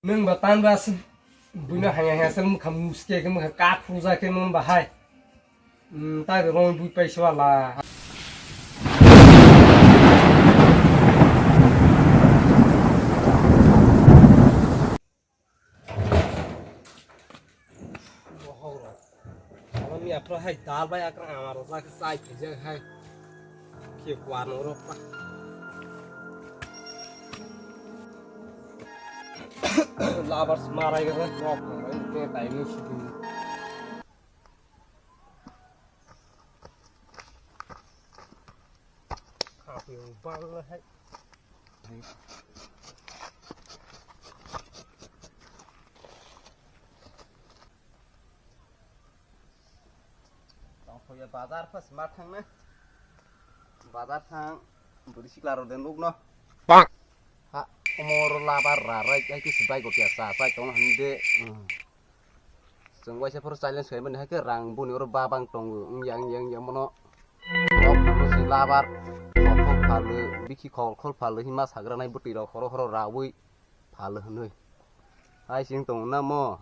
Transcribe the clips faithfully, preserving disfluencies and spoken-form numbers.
Nwng ba tan ba se buino haya haya se mukha muske ke mukha kak phuja ke nwng ba hai. Hmm, ta ke rong bui paisa wala. Bohok rok. Abo miya phro hai dal bai akrang ama rok jak chai phaijak hai. Khe kuar no rok pa. Labar smarai ga nok no bai te tai ni sidi. Kha phi bang hai. Tongkhoya bazar pas ma thang na. Bazar thang. Buri sikla ro den luk no. Bang. Ha, omor labar ra rai kai kisi bai gotia sa sai tong hande. Hmm. Chwng waisa phoro challenge khaimani hai khe rang boni oro babang tongo. Wng yang yang yang bono. Kok phano si labar. Kok kok phalo, bikhi kok khol phalo, hima sagra nai bwtwi rok horo horo rawi phalo hwnwi. Hai sing tongo na mo.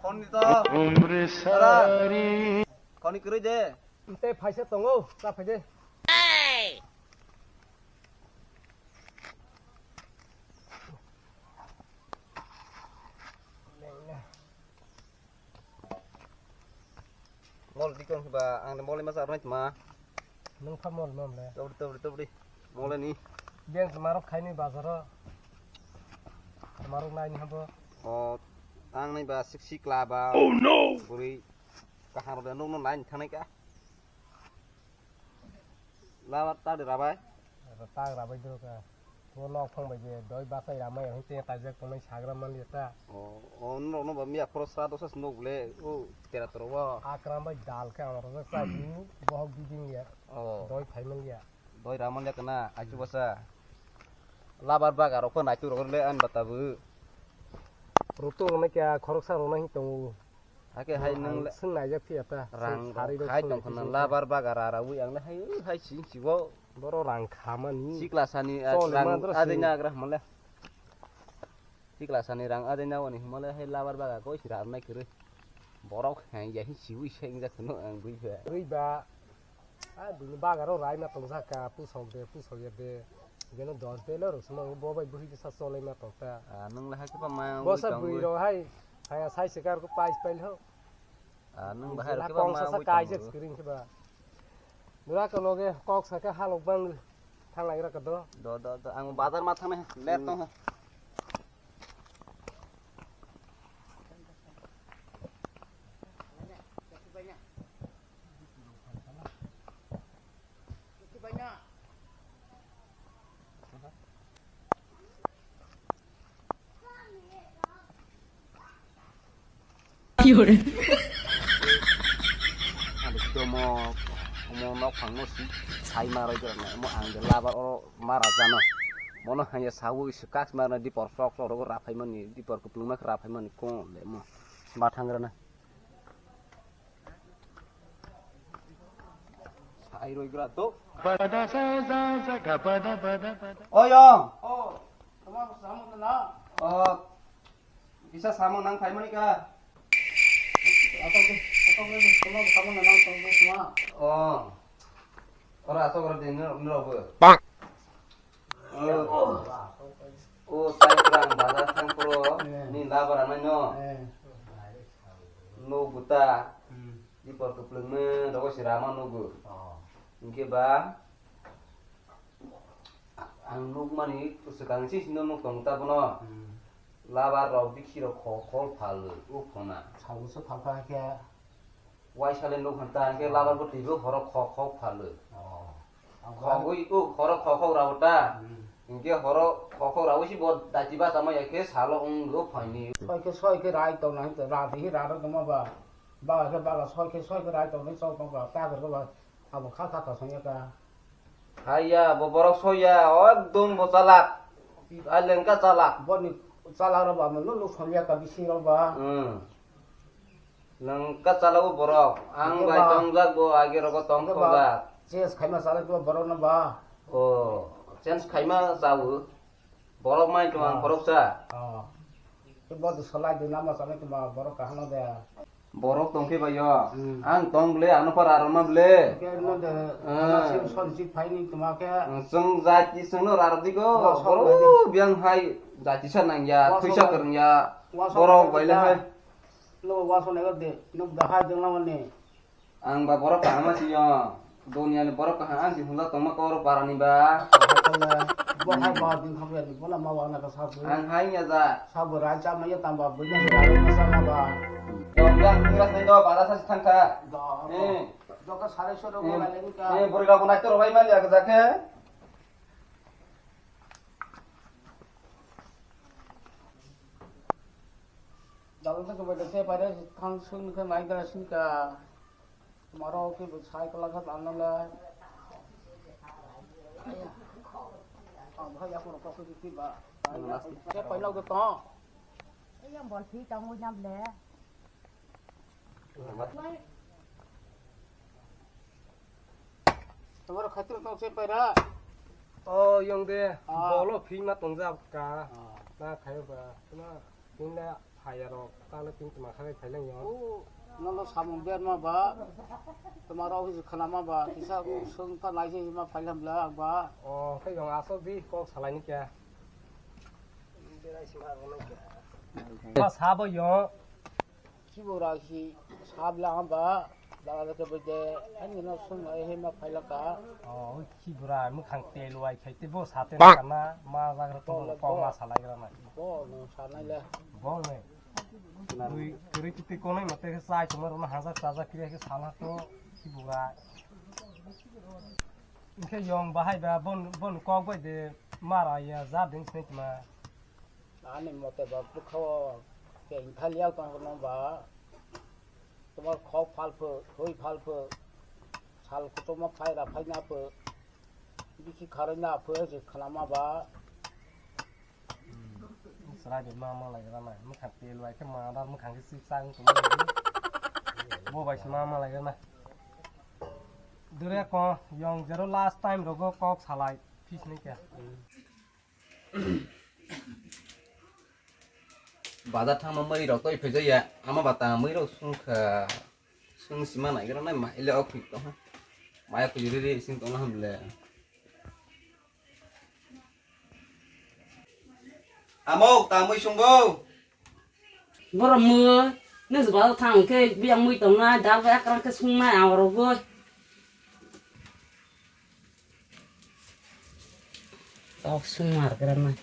Khoni to. Dada. Khoni kwrwi de. Tei phaisa tongo, cha phai de. Mol dikon ba ang de mol ma sa roi ma. Nung pha mol mom le. Tobri tobri tobri. Mol ni. Beng marok khaini bazaro. Marok nai ni habo. O tang nai ba sik sik la ba. Oh no. Buri kahar de nung nung nai thanai ka. Labar tadi rabai. Tag rabai dulu ka. Tuo nok phang bai je doi bakai ramai ang te kaijak tongnai sagra man liya ta. O, o, no, no, ba miya khoro sa dosa se nok ble. O, tera toro wa. Akram bai dal ka ang rojak sa ni bohok bibing liya. O. Doi phai man liya. Doi raman liya kana, achu basa. Labar baga rok pha naitu rok le an batabu. Rutu rok nai kya khorok sa rok nai tongo. Hake hai nang le swng naijak phiya ta. Rang sari rok khai swng tong khana naijak labar baga ra ra wi ang le hai hai sing sibo. Boro rang khamani. Sikla sani rang adai nagra male. Sikla sani rang adai na wani himale hai labar baga koi sira nai kiri. Borok hai ya hi siwi seng jak no ang bui phe. Ri ba. A bini baga ro rai ma tong saka pusok de pusok ya de. Geno dos de lo rok sumang bo bai bui sa solai ma tong ta. A nang le hai khe pa ma. Bo sa bui ro hai. Haya sai sikar ko pais pail ho. Ah, nung bahai rok kebang ma kong sasa wngwi kaijak tongo. Screen khe ba. Nura ka loge kok saka halok bang thanglai ra ka do. Do, do, do, ang bazar ma thangnai, let tong. Ani domo, omo nok phangno si sai ma roi jora na, omo ang de labar oro mara jano. Mono hanya sawi si kas marna dipor sok sok rogo raphai mani, dipor kupulung mak raphai mani kon le mo. Ba thangra na. Sai roi gra to. Pada sa sa sa ga pada pada pada. Oyong. Oh, tama samung na. Oh, bisa samung nang khai mani ka. Atau ke, atau ke, tama samung na nang tong ke semua. Oh. Ora atau ora din ni robo. Bang. O Saikrang bazar thang phuru ni labar anai no. Nuk buta. Dipor kuplung me rogo si rama nugu. Hingke ba ang nukmani swkang si sino nuk tong ta bono. Labar rok bikhi rok kho khol phal o khona. Sabu se phal phal khe. Waisale nuk hwn ta, hingke labar bo twibo horo khok khok phalo. Oh. Khogwi o horo khok khok rabo ta. Hmm. Hingke horo khok khok rabo si bo daiti basa ma ya khe salo wng go phaini. Soi khe soi khe rai tong nai, ra di ra ro tongma ba. Ba khe ba soi khe soi khe rai tong nai, chok tong ba, ta khe ba abo kha kha ka song ya ka. Haiya, bo borok soya, ekdom bo chalak. Ai lengka chalak. Boni chalak rok ba, no, no, songya ka bising rok ba. Hmm. Lengka chalak bo borok. Ang bai tongjak bo, age rogo tong thokjak. Change khaima chalak bo borok no ba. Oh, change khaima chao. Borok mai tong ang khoroksa. Oh. Ke bo de solai de nama sami tuma borok kahano de. Borok tong khe bai yo. Hmm. Ang tong ble, ano par aroma ble. Ke no de. Ah. Sim son si phai ni tuma ke. Chwng jati chwng no rardi go. Wa sok Borok bai de. Biang hai jati sa nang ya, Wa sok twi sa bai. Kwrwng ya. Wa sok Borok bai bai le ka. Hai. No wa sok ne de. No da hai de na mane. Ang ba borok kaham si yo. Duniani borok kaham ang si hwnjak tongma kok rok barani ba. Bo hai ba din khamya ni bola ma wana ka sabu. Ang hai ya ja. Sabu rai cha ma ya tamba bu ya sa ma ba. Dong dang pura sai do bara sa thang kha. Do. Eh. Do ka sare so do Eh. Bola leng ka. Eh, bori rok nai to bai ma ya ka ja khe. Dal ta ko ba se pai da thang sung ka nai da sing ka. Tomorrow ke bo sai kala kha dan le. Ang bhai ya ko ko ki ba. Ke pai lo to. Yang bol phi tang wi nam le. Tomorrow khatir tong se pai ra. O yong de Ah. Bolo phi ma tong ja ka. Ah. Na khayo ba. Na tin le phai ya ro. Ta le tin tuma kha phai lang yo. O, no no samung ber ma ba. Tomorrow office khana ma ba. Kisa sung ta nai se ma phai lam la ba. O, khe yong aso bi kok salai ni kya. Ba sabo yong. Khibura si sabla hamba, dala ke bede, ani no sung ai he ma phaila ka. O, khibura, mukhang tel wai khai te bo sate na kana, ma jagra to Bo le kok bo. Ma salai gra na. Bo no sanai le. Bo ne. Tui kri titi konai mate ke sai tumar na hajar taja kri ke sala to khibura. Inke yong bahai ba bon, bon kok bai de mara ya ja ding sne ma. Ani mote ba bwkha o kein thaliya tong no ba. Tomar khok phalpho, thoi phalpho, sal kuchuma phai ra phai na pho, bisi kharoi na pho, je khlama ba. Chwrai de ma ma lai ra nai, mukhang tel bai khe ma dar mukhang khe sip sang tong. Bo bai se ma ma lai ra nai. Dure ko yong jero last time rogo kok salai, fis ni kya. Bazar thangma mui rok toi phai ya, ama bata mui rok sung kha, sung sima nai gra nai ma ile ok phik tong ha, maya kujiri ri sing tong ham le. Amo ta mui sung bo. Borok mui, nung se bazar thang khe biyang mui tongnai, dal bai akrang khe sungnai ang rogwi. Tok sung mar gra nai.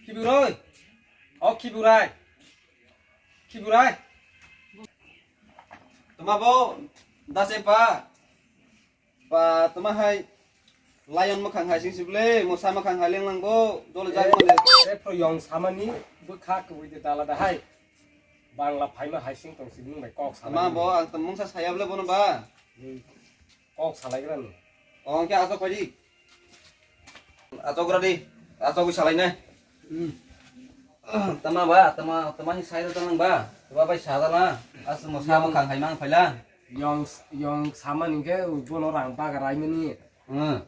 Khibirai. O khibirai. Khibirai. Tuma bo dase pa. Ba tuma hai lion mukhang hai sing sible, mosa mukhang hai leng lang bo, dole jai mo de. E pro yong samani bwkha kwbwi de dala da hai. Bangla phaima hai sing tong sibung bai kok samani. Tuma bo ang tong mungsa saya ble bono ba. Hmm. Kok salai gra ni. Ong khe asok phaidi. Asok gra di. Asok wi salai nai. Hmm. Tama ba, tama, tama hi sai da nang ba. Ba bai sa da la. As mo sa mo khang hai mang phaila. Yong, yong sama ni khe bono rang ba gra mani. Hmm.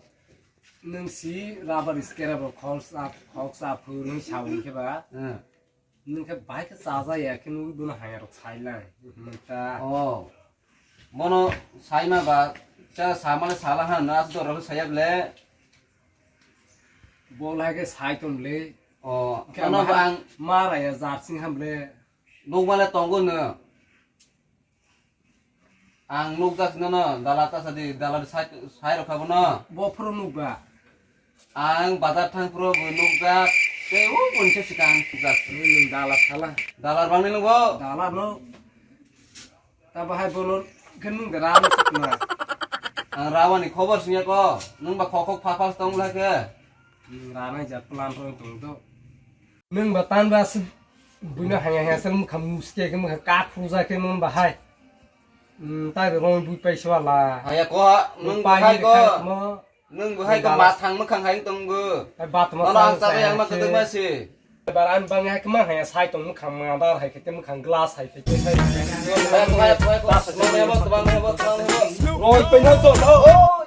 Nung si rubber scrap bo khok sa, khok sa phu nung sa wi khe ba. Hmm. Nung khe bai khe chaja ya khe nung bono haya rok sai lang. Manta. Oh. Bono sai ma ba cha sa male sala han na dor rok saya ble. Bol hai khe sai tong le. Oh. Khe ano mahal ang ma ra ya jar sing ham le. Nung male tongo no. Ang nukjak sino no, dala ta sadi, dala sai, sai rok kha bono. Bo phuru nukba. Ang bazar thang phuru bo nukjak, tei o bonse sikang nukjak. Nung dala sala. Dala bangni nungbo? Dala no. Ta bahai bono khe nung de rano sukna. Ang rawani khobor singya ko, nung ba khok khok pha pha tong la khe. Nung rana ja plan roi tong do. Nung ba tan ba se buino haya haya sel mukha muske khe mukha kak phuja khe nung ba hai. Hmm, tai rong bui pai swa la. Haya ko ha, nung Pai bahai ni ko. Kha mo. Nung bahai ko Dala ma thang mukhang hai tong go. Hai bat ma Nono ang sang chaba sai yang ma hai khe. Keduk ma si. Bar an bang hai kma hai sai tong mukhang madar hai kete mukhang glass hai kete sai. Bai, bai, bai, bai, bai, bai, bai, bai, bai, bai, bai. Roi pe no to no.